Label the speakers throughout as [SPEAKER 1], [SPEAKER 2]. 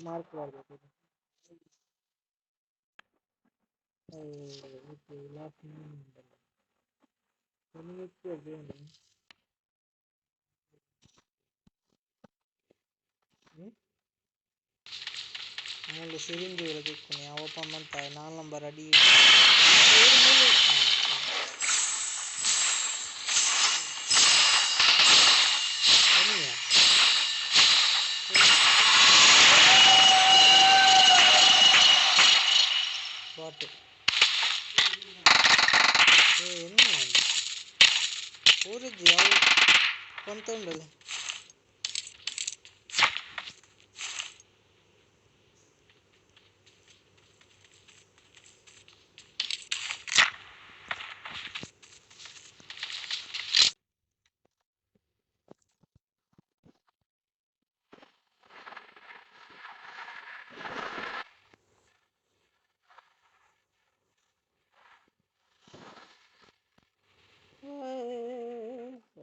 [SPEAKER 1] Mark ಪಾಡ್ಬೇಕು. Last ಮೂಲು syringe ತಿಕ್ಕುನಿ ಅವು open ಮಂತ 4 number ಅಡಿ ಬಾಟ್ ಎನ್ನ ಊರಿಜ್ಜಿ ಅವು ಕೊಂತುಂಡಲೆ.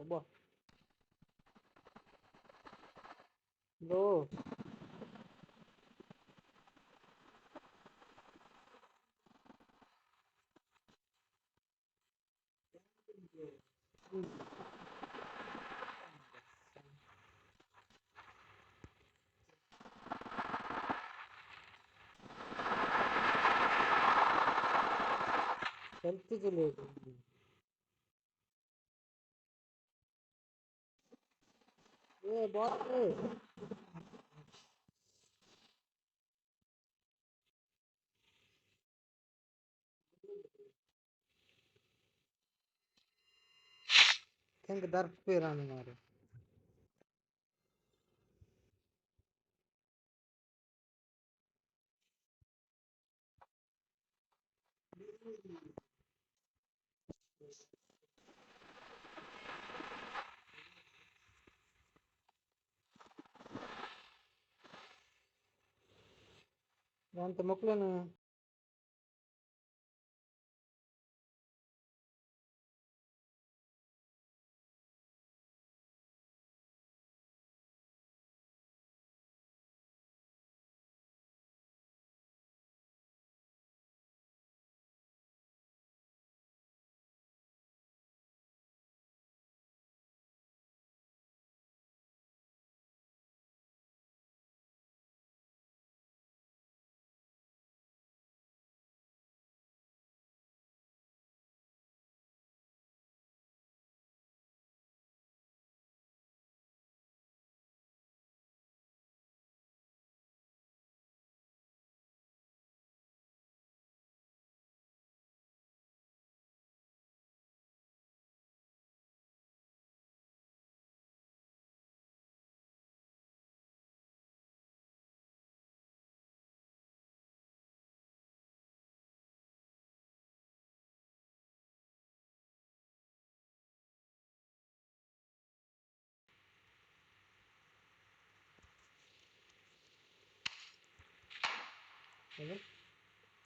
[SPEAKER 1] ಅಬ್ಬಾ ಬ್ರೋ, ಹೆಲ್ತ್ ಏ ಬಾಟ್. ಎಂಕ್ ದರ್ಪೇರಾಂದ್ ಮಾರ್ರೆ. ಒಂತೆ ಮೊಕ್ಲೆನ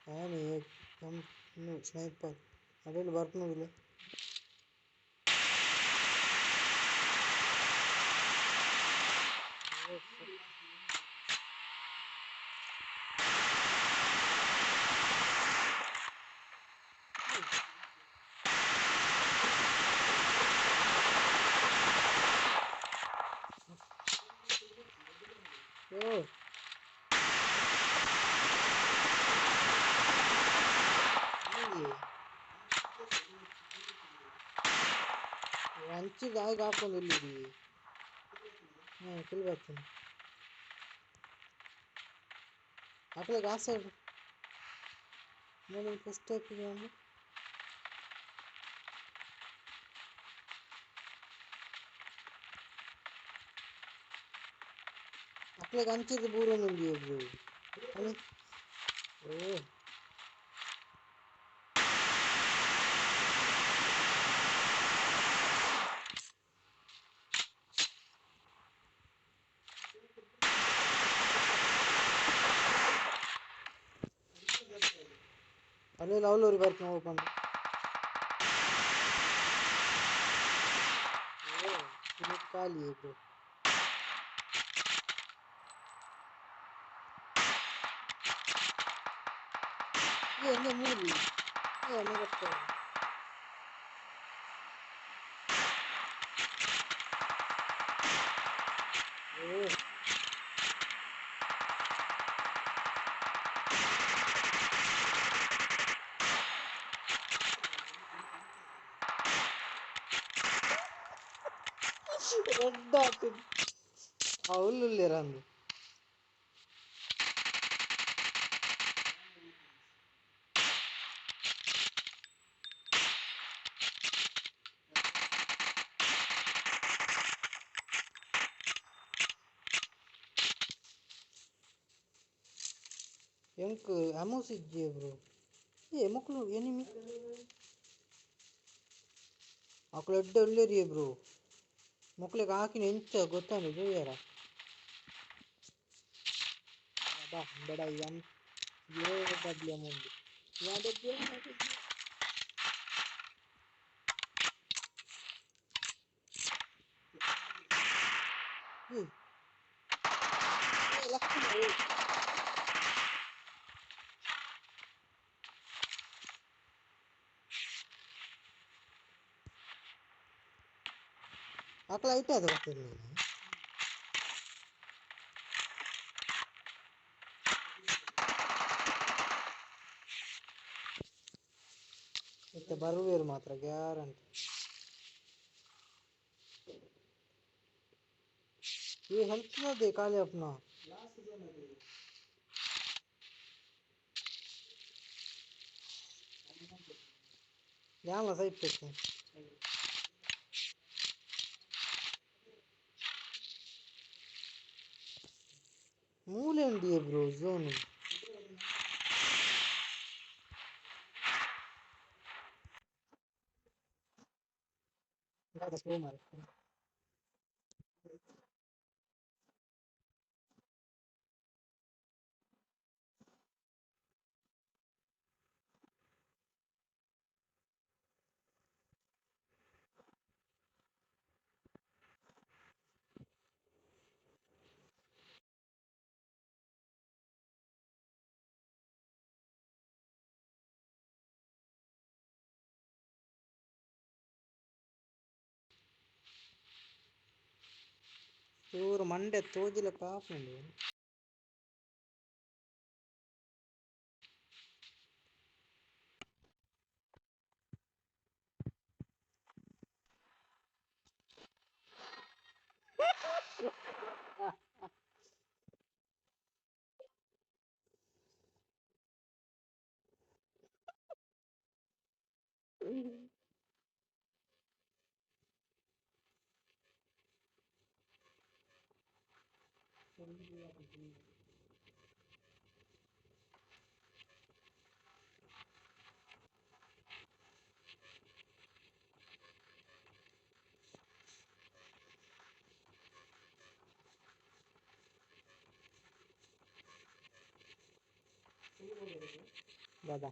[SPEAKER 1] ಆನೆ ಸ್ನೈಪರ್ ಅಡೆಲ್ ಬರ್ಪುನದಿಲ್ಲ. ಓ ಅಂಚಿ ದಾಯಿಗ್ ಹಾಕೊಂದುಲ್ಲಿರಿ. ಹಾಂ, ಕಿಲ್ ಬರ್ತದೆ ಅಕ್ಲೆಗ್ ಆ ಸೈಡ್ ಮೂಲು ಫಸ್ಟ್ ಹಾಕಿದ್. ಅಕ್ಲೆಗ್ ಅಂಚಿರ್ದ್ ಬೂರೊಂದುಂಡು ಒಬ್ರು. ಓ ಅಲ್ಲೆಲ್ಲ ಅವಲೂರು ಬರ್ತೀನಿ ಓಪನ್. ಓ ಖಾಲಿ ಬ್ರೋ. ಏ ಮೂರು ರೆಡ್ ಆತು ಅವ್ಲು ಎಂಕ್ ಅಮೋಸ್ ಇಜ್ಜಿ ಬ್ರೋ. ಏ ಮೊಕ್ಲು ಎನಿಮಿ ಅಕ್ಲು ಎಡ್ಡೆ ಉಲ್ಲೆರಿಯೆ ಬ್ರೋ. ಮೊಕ್ಲೆಗ್ ಹಾಕಿನ ಎಂಚ ಗೊತ್ತಾಂಡು ತೂಯರ ಬಾ ಬಡ ಎಂ ಎ ಡಬ್ಲ್ಯೂ ಎಂ ಉಂಡು. ಏ ಲಕ್ಷ್ಮಣ ಏ. ಅಕ್ಲ ಐತೆ ಅದು ಗೊತ್ತಿಲ್ಲ. ಇತ್ತೆ ಬರುವೇರು ಮಾತ್ರ ಗ್ಯಾರಂಟಿ. ಈ ಹೆಲ್ತ್ they ಖಾಲಿ ಅಪ್ನ. ಯಾನ್ಲ ಸೈಪೆತ್ತೆ. ಮೂಲೆ ಉಂಡಿಯೆ ಬ್ರೋ ಝೋನ್. ಸ್ಲೋ ಮಾರೆ. ಚೂರು ಮಂಡೆ ತೋಜಿಲ ಕಾಪುಂಡು. ದಾದಾ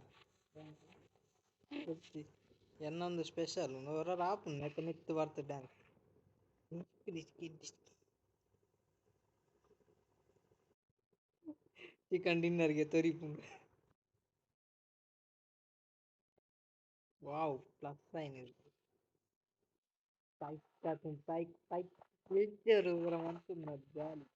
[SPEAKER 1] ಎನ್ನೊಂದು ಸ್ಪೆಷಲ್ ಹೊರ ಆಪುಂಡು ನೆತ್ತ ಮಿತ್ತ್ ಬರ್ತ ಡ್ಯಾನ್ಸ್ ಚಿಕನ್ ಡಿನ್ನರ್ಗೆ ತೊರಿಪುಂಡು. ವಾವ್ ಪ್ಲಸ್ ಸೈನ್ ಟೈಟ್ ಆತುಂಡು ಟೈಟ್ ಟೈಟ್ ಪೂರ ಮಂತುಂಡು ಜಾಲಿ.